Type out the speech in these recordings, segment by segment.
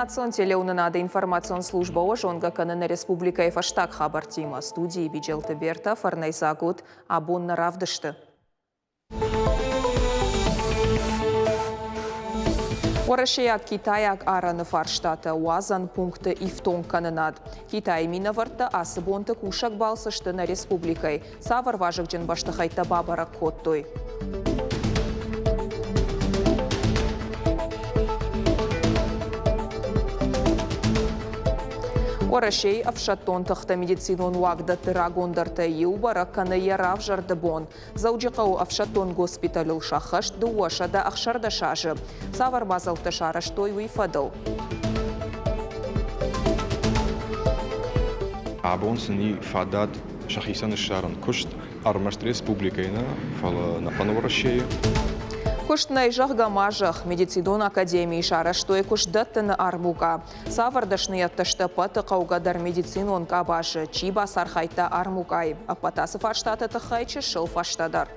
Национ телеуынынады информацион службӕ уӕ зонгӕ кӕны нӕ республикӕйы фӕстаг хабӕрттимӕ. Студийы Биджелты Бертӕ, фӕрнӕйдзаг ут, абон нӕ равдысты. Уӕрӕсейаг-китайаг арӕны фарстатӕ уадзӕн пункты ифтонгкӕнынад. Китайы минӕвӕрттӕ ацы бонты кусӕг балцы сты нӕ республикӕйы. Цавӕр вазыгджын бӕстыхӕйттӕ бабӕрӕг кодтой? Уӕрӕсейы ӕфсӕддон тыхты медицинон уагдӕтты рагондӕртӕй иу бӕрӕг кӕны йӕ равзӕрды бон. Дзӕуджыхъӕуы ӕфсӕддон госпиталыл сӕххӕст 216 азы. Цавӕр мадзӕлттӕ сарӕзтой, уый фӕдыл. Абон сын и фадат сӕхицӕн ссарын куыст ӕрмӕст республикӕйы нӕ, фӕлӕ ӕнӕхъӕн Уӕрӕсейы. Куыст нӕй, зӕгъгӕ, ма зӕгъ. Медицинон академийы сарӕзтой куыстдӕттыны армукъа. Цавӕр дӕсныйӕдтӕ сты ӕппӕты хъӕугӕдӕр медицинон къабазы, чи бацархайдта армукъайы? Ӕппӕт ацы фарстаты тыххӕй чысыл фӕстӕдӕр.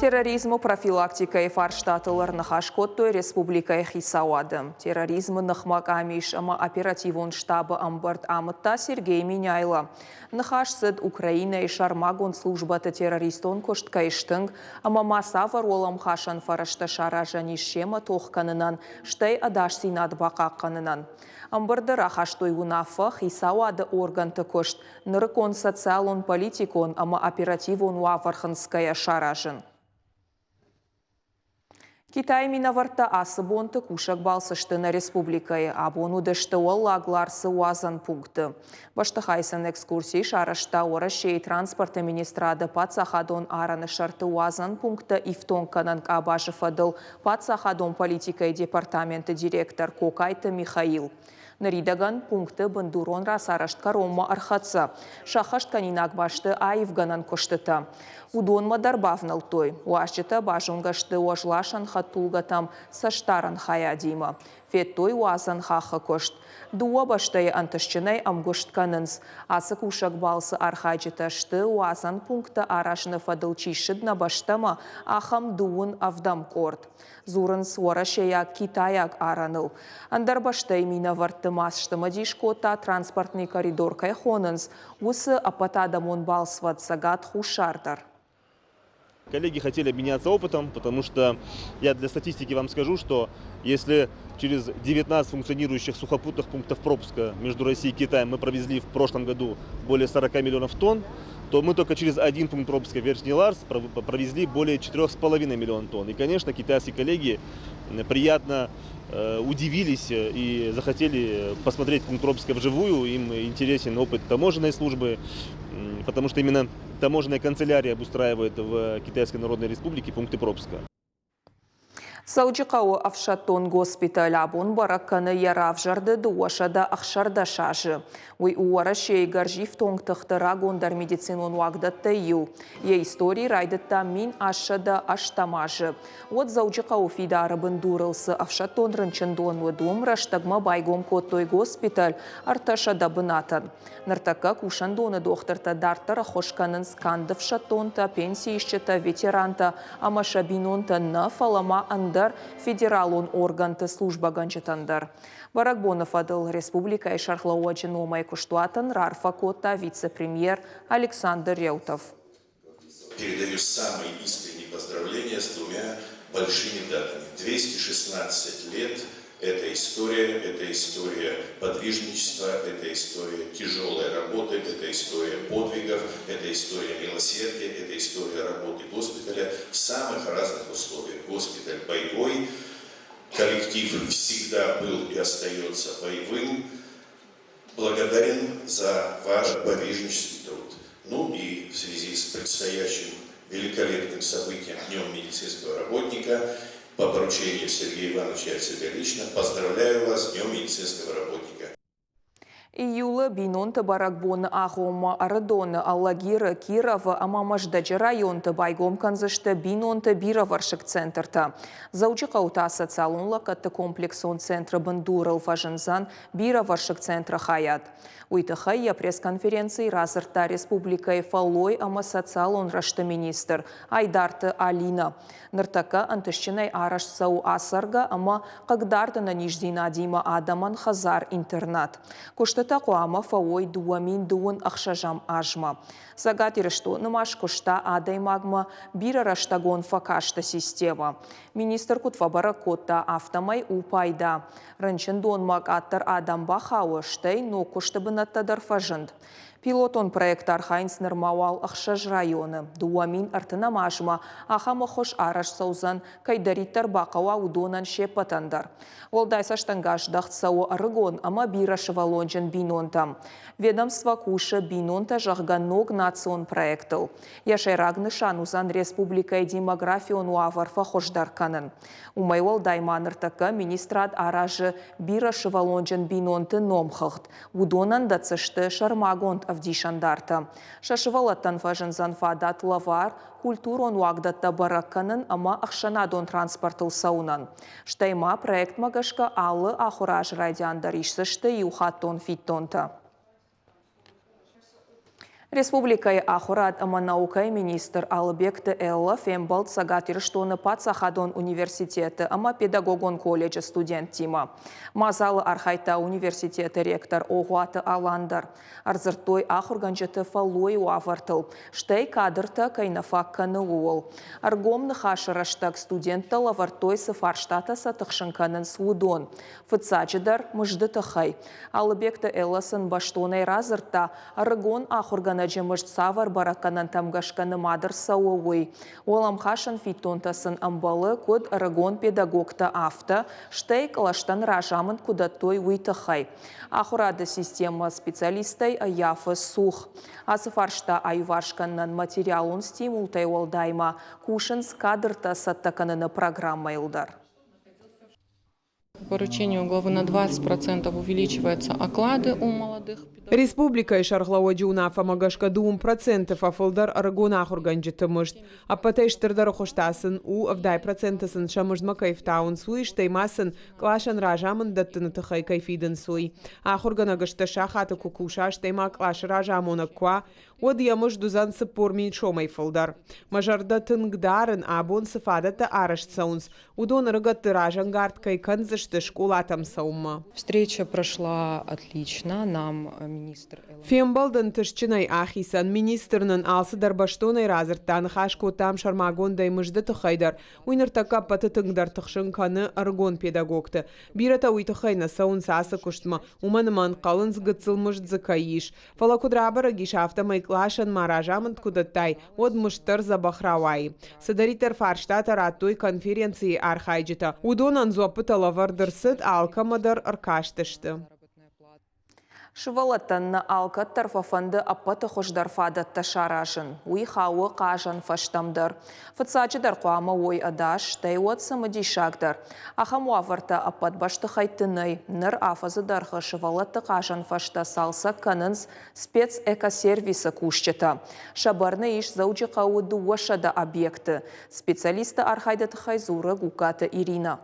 Терроризмы профилактикӕйы фарстатыл ӕрныхас кодтой республикӕйы хицауады. Терроризмы ныхмӕ къамис ӕмӕ оперативон штабы ӕмбырд амыдта Сергей Меняйло. Ныхас цыд Украинӕйы сӕрмагонд службӕты террористон куыст кӕй стынг ӕмӕ ма цавӕр уӕлӕмхасӕн фӕрӕзтӕ саразӕн ис семӕ тох кӕнынӕн, стӕй ӕдасдзинад бахъахъхъӕнынӕн. Ӕмбырды рахастой уынаффӕ хицауады органты куыст нырыккон социалон-политикон ӕмӕ оперативон уавӕр хынцгӕйӕ саразын. Китайы минӕвӕрттӕ ацы бонты кусӕг балцы сты нӕ республикӕйы. Абон уыдысты Уӕллаг Ларсы уадзӕн пункты. Бӕстыхай сын экскурси сарӕзта Уӕрӕсейы транспорты министрады паддзахадон арӕны сӕрты уадзӕн пункттӕ ифтонгкӕнӕн къабазы фӕдыл паддзахадон политикӕйы департаменты директор Кокайты Михаил. Ныридӕгӕн пункты бындурон рацарӕзт кӕронмӕ ӕрхӕццӕ. Сӕххӕсткӕнинаг ма сты аивгӕнӕн куыстытӕ. Уыдонмӕ дӕр бавнӕлдтой. Уазджытӕ базонгӕ сты уӕзласӕн хӕдтулгӕтӕм цӕстдарӕн хайадимӕ. Федтой уадзӕн хаххы куыст. Дыууӕ бӕстӕйы ӕнтыстджынӕй ӕмгуыст кӕнынц. Ацы кусӕг балцы архайджытӕ сты, уадзӕн пункттӕ аразыны фӕдыл чи ссыд нӕ бӕстӕмӕ, ахӕм дыууын ӕвдӕм къорд. Дзурынц уӕрӕсейаг-китайаг арӕныл. Ӕндӕр бӕстӕйы минӕвӕртты ма сцымыдис кодта, транспортный коридор кӕй хонынц, уыцы ӕппӕтадӕмон балцвӕд Цӕгат-Хуссар дӕр. Коллеги хотели обменяться опытом, потому что я для статистики вам скажу, что если через 19 функционирующих сухопутных пунктов пропуска между Россией и Китаем мы провезли в прошлом году более 40 миллионов тонн, то мы только через один пункт пропуска Верхний Ларс провезли более 4,5 миллиона тонн. И, конечно, китайские коллеги приятно удивились и захотели посмотреть пункт пропуска вживую. Им интересен опыт таможенной службы, потому что именно таможенная канцелярия обустраивает в Китайской Народной Республике пункты пропуска. Дзӕуджыхъӕуы ӕфсӕддон госпиталь абон бӕрӕг кӕны йӕ равзӕрды 216 азы. Уый у Уӕрӕсейы гӕрзифтонг тыхты рагондӕр медицинон уагдӕттӕй иу. Йӕ истори райдыдта 1880 азы. Уӕд Дзӕуджыхъӕуы фидары бындурыл цы ӕфсӕддон рынчындон уыд, уым рӕстӕгмӕ байгом кодтой госпиталь 300 бынатӕн. Ныртӕккӕ кусӕндоны дохтыртӕ дарддӕр ӕххуыс кӕнынц канд ӕфсӕддонтӕ, пенсиисджытӕ, ветерантӕ ӕмӕ сӕ бинонтӕн нӕ, фӕлӕ ма ӕндӕр федералон органты службӕгӕнджытӕн дӕр. Бӕрӕгбоны фӕдыл республикӕйы сӕргълӕууӕджы номӕй куыстуатӕн раарфӕ кодта вице-премьер Александр Реутов. Передаю самые искренние поздравления с двумя большими датами. 216 лет – это история, это история подвижничества, это история тяжелой работы, это история подвигов, это история милосердия, это история работы госпиталя в самых разных условиях. Госпиталь боевой, коллектив всегда был и остается боевым. Благодарен за ваш подвижнический труд. Ну и в связи с предстоящим великолепным событием Днем медицинского работника по поручению Сергея Ивановича от себя лично поздравляю вас с Днем медицинского работника. Июлы бинонты бӕрӕгбоны агъоммӕ Ӕрыдоны, Алагиры, Кировы ӕмӕ Мӕздӕджы районты байгом кӕндзысты бинонты бирӕвӕрсыг центртӕ. Дзӕуджыхъӕуы та социалон лӕггӕдты комплексон центры бындурыл фӕзындзӕн бирӕвӕрсыг центры хайад. Уый тыххӕй йӕ пресс-конференцийы радзырдта республикӕйы фӕллой ӕмӕ социалон рӕзты министр Айдарты Алинӕ. Ныртӕккӕ ӕнтыстджынӕй арӕзт цӕуы ацӕргӕ ӕмӕ хъыгдард ӕнӕниздзинадимӕ адӕмӕн хӕдзар-интернат. Куыстытӕ хъуамӕ фӕуой 2026 азмӕ. Цӕгат Ирыстоны ма скуыста адӕймагмӕ бирӕрӕстӕгон фӕкасты системӕ. Министр куыд фӕбӕрӕг кодта, афтӕмӕй у пайда. Рынчындонмӕ къаддӕр адӕм бахауы, стӕй ног куысты бынӕттӕ дӕр фӕзынд. Пилотон проекты архайынц нырма уал ӕхсӕз районы. 2030 азмӕ ахӕм ӕххуыс арӕзт цӕудзӕн, кӕйдӕриддӕр бахъӕуа, уыдонӕн се ппӕтӕн дӕр. Уӕлдай цӕстӕнгас здӕхт цӕуы ӕрыгон ӕмӕ бирӕсывӕллонджын бинонтӕм. Ведомство кусы «Бинонтӕ», зӕгъгӕ, ног национ проектыл. Йӕ сӕйраг нысан уыдзӕн республикӕйы демографион уавӕр фӕхуыздӕр кӕнын. Уымӕй уӕлдай ма ныртӕккӕ министрад аразы бирӕсывӕллонджын бинонты номхыгъд. Уыдонӕн дӕтдзысты сӕрмагонд ӕвдисӕндартӕ. Сӕ сывӕллӕттӕн фӕзындзӕн фадат лӕвар культурон уагдӕттӕ бӕрӕг кӕнын ӕмӕ ӕхсӕнадон транспортыл цӕуынӕн. Стӕй ма проектмӕ гӕсгӕ алы ахуыры аз райдиан дӕр исдзысты иухаттон фиддонтӕ. Республикӕйы ахуырад ӕмӕ наукӕйы министр Алыбегты Элла фембӕлд Цӕгат Ирыстоны паддзахадон университеты ӕмӕ педагогон колледжы студенттимӕ. Мадзалы архайдта университеты ректор Огъуаты Алан дӕр. Ӕрдзырдтой ахуыргӕнджыты фӕллойы уавӕртыл, стӕй кадртӕ кӕй нӕ фаг кӕны, ууыл. Ӕргом ныхасы рӕстӕг студенттӕ лӕвӕрдтой, цы фарстатӕ сӕ тыхсын кӕнынц, уыдон. Фыццаджыдӕр, мызды тыххӕй. Алыбегты Элла сын бӕстонӕй радзырдта, ӕрыгон ахуыргӕнӕджы мызд цавӕр бӕрӕггӕнӕнтӕм гӕсгӕ нымад ӕрцӕуы, уый. Уӕлӕмхасӕн фиддонтӕ сын ӕмбӕлы, куыд ӕрыгон педагогтӕ, афтӕ, стӕй кълӕстӕн разамынд куы дӕттой, уый тыххӕй. Ахуырады системӕ специалисттӕй ӕййафы цух. Ацы фарста аиуварс кӕнынӕн материалон стимултӕй уӕлдай ма кусынц кадртӕ цӕттӕ кӕныны программӕйыл дӕр. По поручению главы на 20% увеличиваются оклады у молодых. Республикӕйы сӕргълӕууӕджы уынаффӕмӕ гӕсгӕ 2% фӕфылдӕр ӕрыгон ахуыргӕнджыты мызд. Ӕппӕтӕй стырдӕр ӕххуыс та сын у, 70% сын сӕ мыздмӕ кӕй фтауынц, уый, стӕй ма сын къласӕн разамынд дӕттыны тыххӕй кӕй фидынц, уый. Ахуыргӕнӕг стӕ сахаты куы куса, стӕй ма къласы разамонӕг куы уа, уӕд йӕ мызд уыдзӕн 40 000 сомӕй фылдӕр. Мӕ зӕрдӕ тынг дарын, абон цы фадӕттӕ арӕзт цӕуынц, уыдон ӕрыгӕтты разӕнгард кӕй кӕндзысты скъолатӕм цӕуынмӕ. Встреча прошла отлично. Нам министр Фембӕлд ӕнтыстджынӕй ахицӕн. Министр нын алцыдӕр бӕстонӕй радзырдта, ныхас кодтам сӕрмагондӕй мызды тыххӕй дӕр. Уый ныртӕккӕ ӕппӕты тынгдӕр тыхсын кӕны ӕрыгон педагогты. Бирӕтӕ уый тыххӕй нӕ цӕуынц ацы куыстмӕ, уымӕн ӕмӕ ӕнхъӕлынц, гыццыл мызд дзы кӕй ис. Фӕлӕ куыд рабӕрӕг ис, афтӕмӕй къласӕн ма разамынд куы дӕттай, уӕд мызд дӕр дзӕбӕх рауайы. Цыдӕриддӕр фарстатӕ радтой конференцийы архайджытӕ, уыдонӕн дзуӕппытӕ лӕвӕрд ӕрцыд, алкӕмӕ дӕр ӕркастысты. Сывӕллӕттӕн нӕ алкӕддӕр фӕфӕнды ӕппӕты хуыздӕр фадӕттӕ саразын. Уый хауы хъазӕн фӕзтӕм дӕр. Фыццаджыдӕр хъуамӕ уой ӕдас, стӕй уӕд цымыдисагдӕр. Ахӕм уавӕртӕ ӕппӕт бӕстыхӕйтты нӕй. Ныр афӕдзы дӕргъы сывӕллӕтты хъазӕн фӕзтӕ цалцӕг кӕнынц спецэкосервисы кусджытӕ. Сӕ бӕрны ис Дзӕуджыхъӕуы 200 объекты. Специалистты архайды тыххӕй дзуры Гугкаты Иринӕ.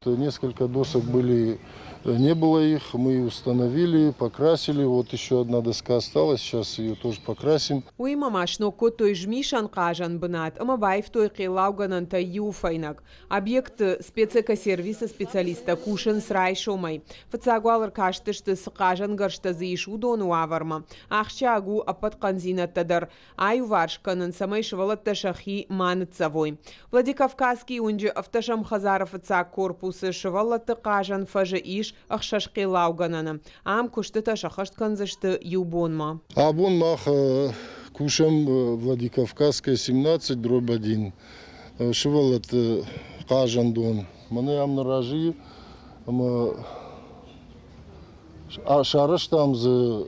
Несколько досок были, не было их, мы установили, покрасили. Вот еще одна доска осталась, сейчас ее тоже покрасим. Уыимӕ ма сног кодтой змисӕн хъазӕн бынат ӕмӕ баивтой хъеллаугӕнӕнтӕ иу фӕйнӕг. Объекты спецэкосервисы специалисттӕ кусынц райсомӕй. Фыццаг уал ӕркастысты, цы хъазӕнгӕрзтӕ дзы ис, уыдоны уавӕрмӕ. Ахсджиаг у ӕппӕт хъӕндзинӕдтӕ дӕр аиуварс кӕнын, цӕмӕй сывӕллӕттӕ сӕхи ма ныццӕвой. Владикавказскийы уынджы ӕвддӕсӕм хӕдзары фыццаг корпусы сывӕллӕтты хъазӕн фӕзы ис ӕхсӕз хъеллаугӕнӕны. Ам куыстытӕ сӕххӕст кӕндзысты иу бонмӕ. Абон мах кусӕм Владикавказская 17 дробь 1 сывӕллӕтты хъазӕндон. Мӕнӕ ам нӕ разы ӕмӕ сарӕзтам дзы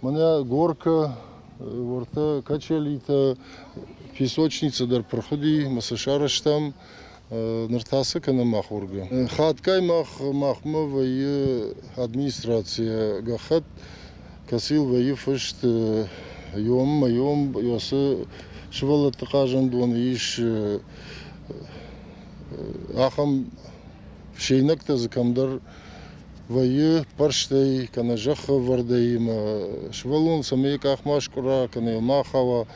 Мӕнӕ горка, уӕртӕ качелитӕ, песочница дӕр пырх уыди, мӕ сӕ сарӕзтам. Ныр та цы кӕнӕм ахоргӕ? Хатгай мах махмӕ вӕййы администрацийӕ гӕххӕтт, кӕцыйыл вӕййы фыст йом ӕмӕ йом ацы сывӕллӕтты хъазӕндоны ис ахӕм фсӕйнӕгтӕ дзы кӕмдӕр вӕййы ппӕрстӕй кӕнӕ зӕххы ӕвӕрдӕй ӕмӕ сывӕллон цӕмӕй йӕ къах ма скъуыра кӕнӕ йыл ма ахауа,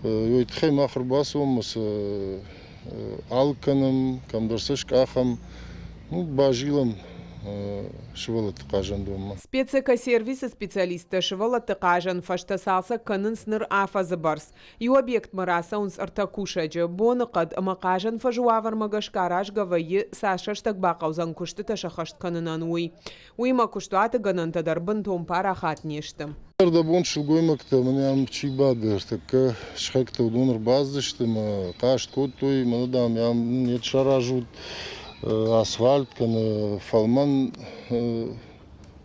уый тыххӕй мах ӕрбацӕуӕм ӕмӕ сӕ алыг кӕнӕм, кӕмдӕр сӕ скъахӕм, ну, базилӕм сывӕллӕтты хъазӕндонмӕ. Спецэкосервисы специалисттӕ сывӕллӕтты хъазӕн фӕзтӕ цалцӕг кӕнынц ныр афӕдзы бӕрц. Иу объектмӕ рацӕуынц ӕртӕ кусӕджы. Боныхъӕд ӕмӕ хъазӕн фӕзы уавӕрмӕ гӕсгӕ аразгӕ вӕййы, цас рӕстӕг бахъӕудзӕн куыстытӕ сӕххӕст кӕнынӕн, уый. Уыимӕ куыстуаты гӕнӕнтӕ дӕр бынтон парахат не сты. Ӕрдӕбон сылгоймӕгтӕ мӕнӕ ам чи бады, ӕртӕккӕ сыхӕгтӕ уыдон ӕрбацыдысты ӕмӕ хъаст кодтой, мӕнӕ, дам, ам не саразут асфальт кӕнӕ фӕлмӕн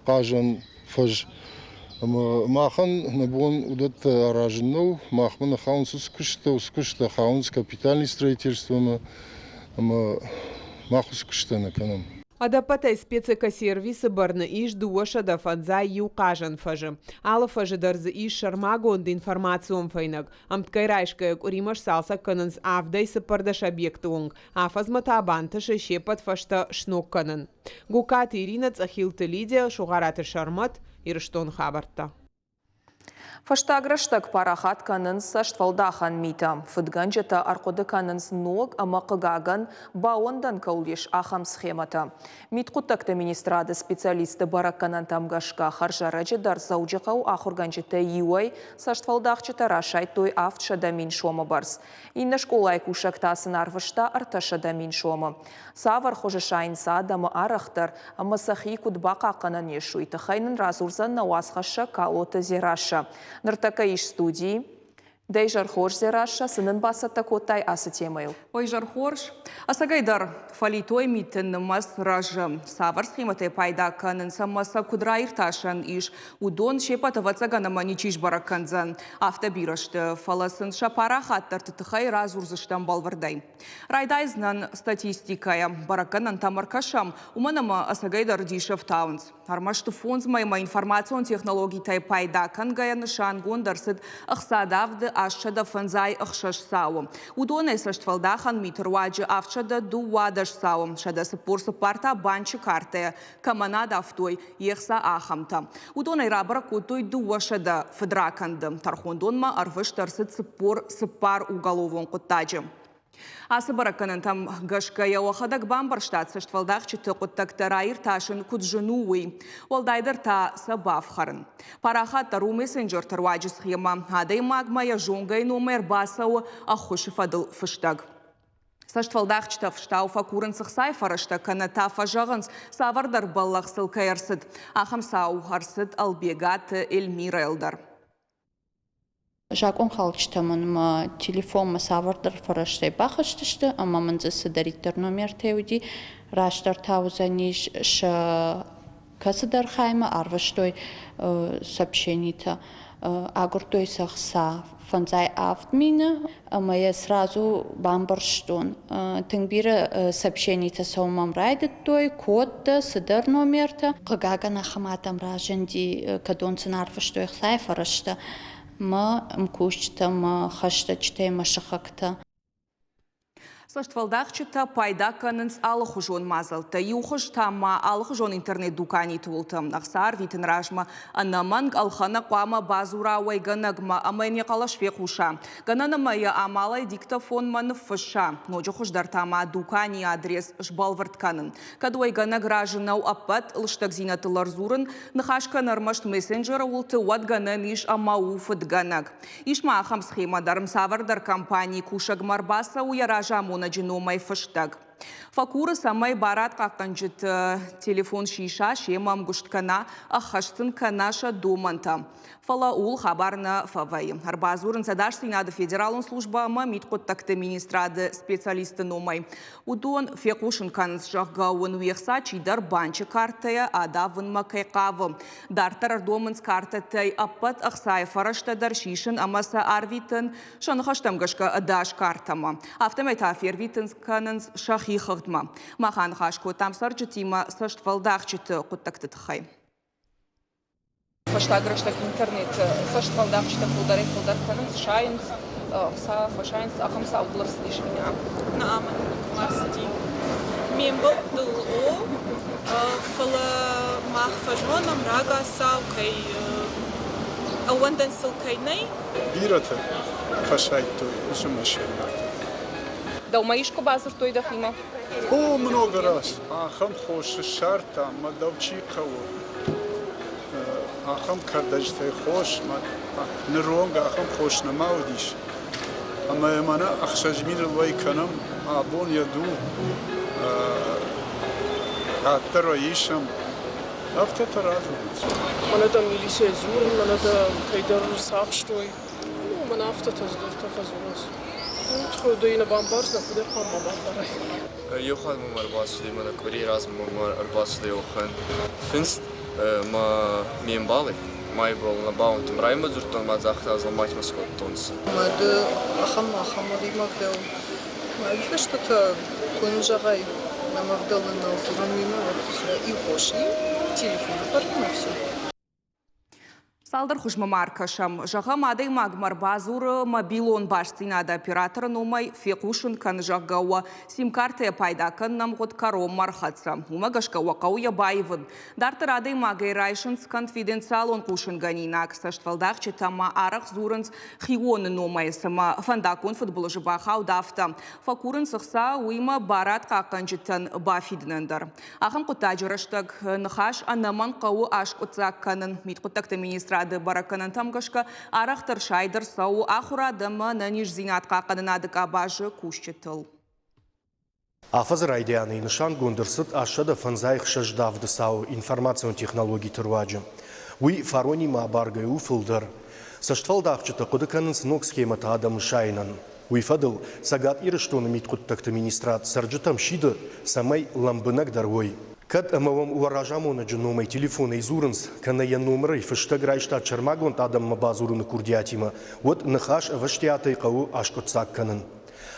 хъазӕн фӕз. Ӕмӕ махӕн нӕ бон уыдӕттӕ аразын нӕу, махмӕ нӕ хауынц уыцы куыстытӕ, уыцы куыстытӕ хауынц капитальный строительствомӕ ӕмӕ мах уыцы куыстытӕ нӕ кӕнӕм. Ӕдӕппӕтӕй спецэкосервисы бӕрны ис 251 хъазӕн фӕзы. Алы фӕзы дӕр дзы ис сӕрмагонд информацион фӕйнӕг. Ӕмткӕй райсгӕйӕ къуыримӕ сцалцӕг кӕнынц авдӕй 14 объекты онг, афӕдзмӕ та бантысы се ппӕт фӕзтӕ сног кӕнын. Гуккаты Иринӕ, Цъӕхилты Лидия, Сугъараты Сӕрмӕт, Ирыстоны хабӕрттӕ. Фӕстаг рӕстӕг парахат кӕнынц цӕстфӕлдахӕн митӕ. Фыдгӕнджытӕ ӕрхъуыды кӕнынц ног ӕмӕ, хъыгагӕн, баууӕндӕн кӕуыл ис, ахӕм схемӕтӕ. Мидхъуыддӕгты министрады специалистты бӕрӕггӕнӕнтӕм гӕсгӕ, хӕрзӕрӕджы дӕр Дзӕуджыхъӕуы ахуыргӕнджытӕй иуӕй цӕстфӕлдахджытӕ расайдтой 700 000 сомы бӕрц. Иннӕ скъолайы кусӕг та сын арвыста 300 000 сомы. Цавӕр хуызы сайынц адӕмы арӕхдӕр ӕмӕ сӕхи куыд бахъахъхъӕнӕн ис, уый тыххӕй нын радзурдзӕн нӕ уацхӕссӕг Калоты Дзерассӕ. Ныртӕккӕ ис студийы. Дӕ изӕр хорз, Дзерассӕ, цы нын бацӕттӕ кодтай ацы темӕйыл? Ой, изӕр хорз. Ӕцӕгӕй дӕр, фӕлитой миты нымӕц рӕзы. Цавӕр схемӕтӕй пайда кӕнынц ӕмӕ сӕ куыд раиртасӕн ис, уыдон се ппӕт ӕвӕццӕгӕн ӕмӕ ничи сбӕрӕг кӕндзӕн. Афтӕ бирӕ сты, фӕлӕ сын сӕ парахатдӕрты тыххӕй радзурдзыстӕм бӕлвырдӕй. Райдайдзынӕн статистикӕйӕ. Бӕрӕггӕнӕнтӕм ӕркӕсӕм, уымӕн ӕмӕ ӕцӕгӕйдӕр дисы ӕфтауынц. Ӕрмӕст фондз мӕймӕ информацион технологитӕй пайда кӕнгӕйӕ нысангонд ӕрцыд ӕхцадавды 856 цауы. Уыдонӕй цӕстфӕлдахӕн миты руаджы 712 цауы, 144 та банчы картӕйӕ кӕмӕн адавтой, йе хца ахӕмтӕ. Уыдонӕй рабӕрӕг кодтой 200 фыдракӕнды. Тӕрхондонмӕ ӕрвыст ӕрцыд 44 уголовон хъуыддаджы. Ацы бӕрӕггӕнӕнтӕм гӕсгӕ йӕ уӕхӕдӕг бамбӕрстат, цӕстфӕлдахджыты хъуыддӕгтӕ раиртасын куыд зын у, уый. Уӕлдайдӕр та сӕ бафхӕрын. Парахатдӕр у мессенджерты руаджы схемӕ. Адӕймагмӕ йӕ зонгӕйы номӕй ӕрбацӕуы ӕххуысы фӕдыл фыстӕг. Цӕстфӕлдахджытӕ фыстау фӕкурынц ӕхцайы фӕрӕзтӕ кӕнӕ та фӕзӕгъынц, цавӕрдӕр бӕллӕх сыл кӕй ӕрцыд. Ахӕм цау ӕрцыд Ӕлбегаты Эльмирӕйыл дӕр. Закъонхалджытӕ мын мӕ телефонмӕ цавӕрдӕр фӕрӕзтӕй бахызтысты ӕмӕ мын дзы цыдӕриддӕр номертӕ уыди, растдӕр та уыдзӕнис сӕ кӕцыдӕр хаймӕ арвыстой сообщенитӕ, агуырдтой сӕ хца 57 000 ӕмӕ йӕ сразу бамбӕрстон. Тынг бирӕ сообщенитӕ цӕуын мӕм райдыдтой, кодтӕ, цыдӕр номертӕ. Хъыгагӕн, ахӕм адӕм разынди, кӕдон сын арвыстой ӕхцайы фӕрӕзтӕ мӕ мкусджытӕ, мӕ хӕстӕджытӕ, мӕ сыхӕгтӕ. Цӕстфӕлдахджытӕ пайда кӕнынц алыхуызон мадзӕлттӕ. Иу хуыз та ма алыхуызон интернет-дуканиты уылты. Ӕхца арвитын размӕ ӕнӕмӕнг ӕлхӕнӕг хъуамӕ бадзура уӕйгӕнӕгмӕ ӕмӕ йын йӕ хъӕлӕс фехъуса. Гӕнӕн ӕмӕ йӕ амалӕй диктофонмӕ ныффысса. Ноджы хуыздӕр та ма дуканийы адрес сбӕлвырд кӕнын. Кӕд уӕйгӕнӕг разы нӕу ӕппӕт лыстӕгдзинӕдтыл ӕрдзурын, ныхас кӕны ӕрмӕст мессенджеры уылты, уӕд гӕнӕн ис ӕмӕ у фыдгӕнӕг. Ис ма ахӕм схемӕ дӕр, цавӕрдӕр компанийы кусӕгмӕ ӕрбацӕуы йӕ разамонӕджы номӕй фыстӕг. Фӕкуры, цӕмӕй барадхъахъхъӕнджыты телефон сиса, семӕ ӕмгуыст кӕна, ӕххӕст сын кӕна сӕ домӕнтӕ. Фӕлӕ ууыл хабар нӕ фӕвӕййы. Ӕрбадзурынц ӕдасдзинады федералон службӕ ӕмӕ мидхъуыддӕгты министрады специалистты номӕй. Уыдон фехъусын кӕнынц, зӕгъгӕ, уын уе хца чидӕр банчы картӕйӕ адавынмӕ кӕй хъавы. Дарддӕр ӕрдомынц картӕтӕй ӕппӕт ӕхцайы фӕрӕзтӕ дӕр сисын ӕмӕ сӕ арвитын сӕ ныхӕстӕм гӕсгӕ ӕдас картӕмӕ. Афтӕмӕй та фервитынц кӕнынц сӕхи хыгъдмӕ. Мах аныхас кодтам цӕрджытимӕ цӕстфӕлдахджыты хъуыддӕгты тыххӕй. Фӕстаг рӕстӕг интернеты цӕстфӕлдахджытӕ фылдӕрӕй-фылдӕр кӕнынц, сайынц, ӕхца фӕсайынц, ахӕм цаутыл ӕрцыдис ӕви нӕ? Нӕ, мӕнмӕ никуы ӕрцыди. Ме мбӕлттыл о, фӕлӕ мах фӕзонӕм рагацау, кӕй ӕууӕндӕн сыл кӕй нӕй. Бирӕтӕ фӕсайдтой уыцы машинӕты. Дӕумӕ искуы бадзырдтой дӕхимӕ? О, много раз. Ахӕм хос ссардта, мӕ дӕу чи хъӕуы, ахӕм кӕрдӕджытӕй хос, ныронг ахӕм хос нӕма уыдис. Ӕмӕ мӕнӕ 6000-ыл уӕй кӕнӕм, абон йӕ ду къаддӕр исӕм. Афтӕтӕ радзурынц. Мӕнӕ дӕм милицӕйы дзурын, мӕнӕ дӕ кӕйдӕр рцахстой. Ну, мӕнӕ афтӕтӕ дзырдтӕ фӕдзурынц. Ну, ды нӕ бамбардзынӕ, куыд ӕрхъуамӕ бамбарай. Еу хатт мӕмӕ ӕрбацудӕй, мӕнӕ къуӕрей размӕ мӕмӕ ӕрбацудӕй уӕхӕн финст ма ме мбали, ма ибӕл нӕ баунтӕн. Раймӕ дзурдтон ма загъта, Зламатьмӕ скодтонцӕ. Ӕмӕ ды ахӕм ахӕм адӕймаг дӕ. Фыстытӕ куы нын зӕгъай, нӕм ӕвдӕлы нал дзурӕм уимӕ, уӕд иу хос и, телефоны хъӕр ӕмӕ все. Цалдӕр хуызмӕ ма ӕркӕсӕм. Зӕгъӕм, адӕймагмӕ ӕрбадзуры мобилон бастдзинады операторы номӕй, фехъусын кӕны, зӕгъгӕ, уӕ сим-картӕйӕ пайда кӕнын ӕмгъуыд кӕронмӕ ӕрхӕццӕ. Уымӕ гӕсгӕ уӕ хъӕуы йӕ баивын. Дарддӕр адӕймагӕй райсынц конфиденциалон хъусынгӕнинаг. Цӕстфӕлдахджытӕ ма арӕх дзурынц хионы номӕй, цыма фӕндаггон фыдбылызы бахауд, афтӕ. Фӕкурынц ӕхца, уыимӕ барадхъахъхъӕнджытӕн бафидынӕн дӕр. Ахӕм хъуыддаджы рӕстӕг ныхас ӕнӕмӕнг хъӕуы аскъуыддзаг кӕнын. Мидхъуыддӕгты министрады бӕрӕггӕнӕнтӕм гӕсгӕ арӕхдӕр сайд ӕрцӕуы ахуырад ӕмӕ ӕнӕниздзинад хъахъхъӕнынады къабазы кусджытыл. Афӕдзы райдианы нысангонд ӕрцыд 856 давды цауы информацион технологиты руаджы. Уый фаронимӕ абаргӕ у фылдӕр. Цӕстфӕлдахджытӕ хъуыды кӕнынц ног схемӕтӕ адӕмы сайынӕн. Уый фӕдыл Цӕгат Ирыстоны мидхъуыддӕгты министрад цӕрджытӕм сиды, цӕмӕй лӕмбынӕгдӕр уой. Кӕд ӕмӕ уӕм уӕ разамонӕджы номӕй телефонӕй дзурынц, кӕнӕ йӕ номырӕй фыстӕг райстат сӕрмагонд адӕммӕ бадзурыны курдиатимӕ, уӕд ныхас ӕвӕстиатӕй хъӕуы аскъуыддзаг кӕнын.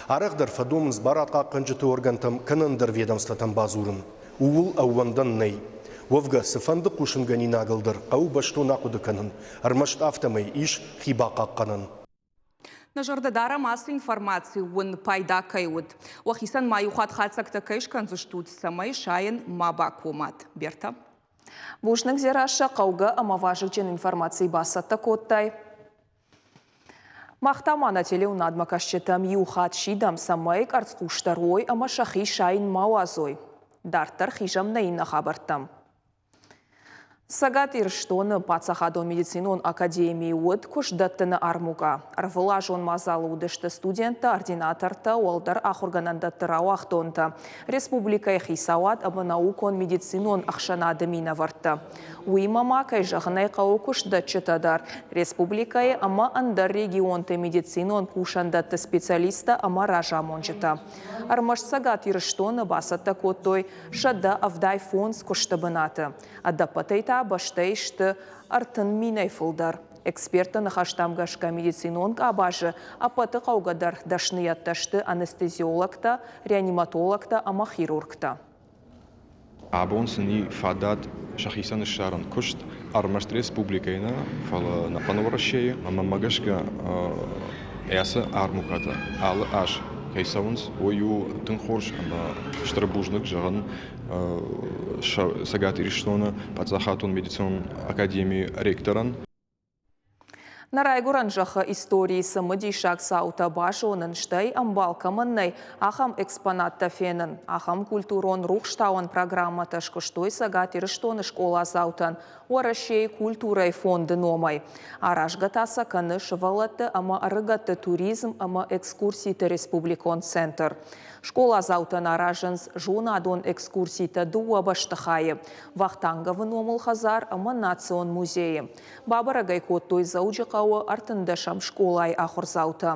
Арӕхдӕр фӕдомынц барадхъахъхъӕнджыты органтӕм кӕнӕ ӕндӕр ведомствотӕм бадзурын. Ууыл ӕууӕндӕн нӕй. Уӕвгӕ, цыфӕнды хъусынгӕнинагыл дӕр хъӕуы бӕстон ахъуыды кӕнын, ӕрмӕст афтӕмӕй ис хи бахъахъхъӕнӕн. Нӕ зӕрдӕ дарӕм, ацы информаци уын пайда кӕй уыд. Уӕхицӕн ма иу хатт хатдзӕгтӕ кӕй скӕндзыстут, цӕмӕй сайын ма бакомат. Берта. Бузныг, Дзерассӕ, хъӕугӕ ӕмӕ вазыгджын информаци бацӕттӕ кодтай. Мах та ма нӕ телеуынадмӕ кӕсджытӕм иу хатт сидӕм, цӕмӕй къӕрцхъусдӕр уой ӕмӕ сӕхи сайын ма уадзой. Дарддӕр хизӕм нӕ иннӕ хабӕрттӕм. Цӕгат Ирыстоны паддзахадон медицинон академийы уыд куыстдӕттыны армукъа. Ӕрвылазон мадзалы уыдысты студенттӕ, ординатортӕ, уӕлдӕр ахуыргӕнӕндӕтты рауагъдонтӕ, республикӕйы хицауад ӕмӕ наукон-медицинон ӕхсӕнады минӕвӕрттӕ. Уыимӕ ма, кӕй зӕгъын ӕй хъӕуы, куыстдӕтджытӕ дӕр, республикӕйы ӕмӕ ӕндӕр регионты медицинон кусӕндӕтты специалисттӕ ӕмӕ разамонджытӕ. Ӕрмӕст Цӕгат Ирыстоны бацӕттӕ кодтой 175 куысты бынаты. Ӕдӕппӕтӕй та бӕстӕйы сты 30 минӕй фылдӕр. Экспертты ныхӕстӕм гӕсгӕ медицинон къабазы ӕппӕты хъӕугӕдӕр дӕсныйӕдтӕ сты анестезиологтӕ, реаниматологтӕ ӕмӕ хирургтӕ. Абон сын и фадат сӕхицӕн ссарын куыст ӕрмӕст республикӕйы нӕ, фӕлӕ ӕнӕхъӕн Уӕрӕсейы. Ӕмӕ мӕ гӕсгӕ ацы армукъатӕ алы аз кӕй цӕуынц, уый у тынг хорз ӕмӕ стыр бузныг зӕгъын Цӕгат Ирыстоны паддзахадон медицинон академийы ректорӕн. Нӕ райгуырӕн зӕххы историйы цымыдисаг цаутӕ базонын, стӕй ӕмбал кӕмӕн нӕй, ахӕм экспонаттӕ фенын. Ахӕм культурон рухстауӕн программӕтӕ скуыстой Цӕгат Ирыстоны скъоладзаутӕн Уӕрӕсейы культурӕйы фонды номӕй. Аразгӕ та сӕ кӕны сывӕллӕтты ӕмӕ ӕрыгӕтты туризм ӕмӕ экскурситы республикон центр. Скъоладзаутӕн аразынц зонадон экскурситӕ дыууӕ бӕстыхайы – Вахтанговы номыл хӕдзар ӕмӕ Национ музейы. Бабӕрӕг ӕй кодтой Дзӕуджыхъӕуы ӕртындӕсӕм скъолайы ахуырдзаутӕ.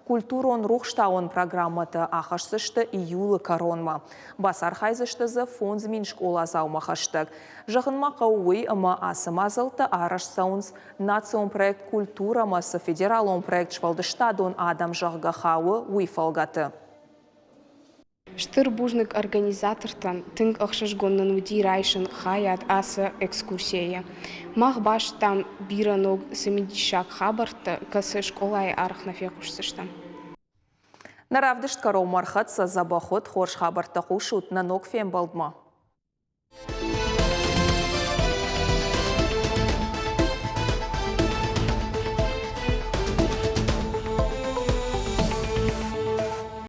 Культурон-рухстауӕн программӕтӕ ахӕсдзысты июлы кӕронмӕ. Бацархайдзысты дзы 5000 скъоладзаумӕ хӕстӕг. Зӕгъын ма хъӕуы уый, ӕмӕ ацы мадзӕлттӕ арӕзт цӕуынц национ проект «Культурӕ-мӕ» цы федералон проект «Сфӕлдыстадон адӕм», зӕгъгӕ, хауы, уый фӕлгӕты. Стыр бузныг организатортӕн, тынг ӕхсызгон нын уыди райсын хайад ацы экскурсийӕ. Мах базыдтам бирӕ ног цымыдисаг хабӕрттӕ, кӕцы скъолайы арӕх нӕ фехъусдзыстӕм. Нӕ равдыст кӕронмӕ ӕрхӕццӕ дзӕбӕх уыд, хорз хабӕрттӕ хъусут нӕ ног фембӕлдмӕ.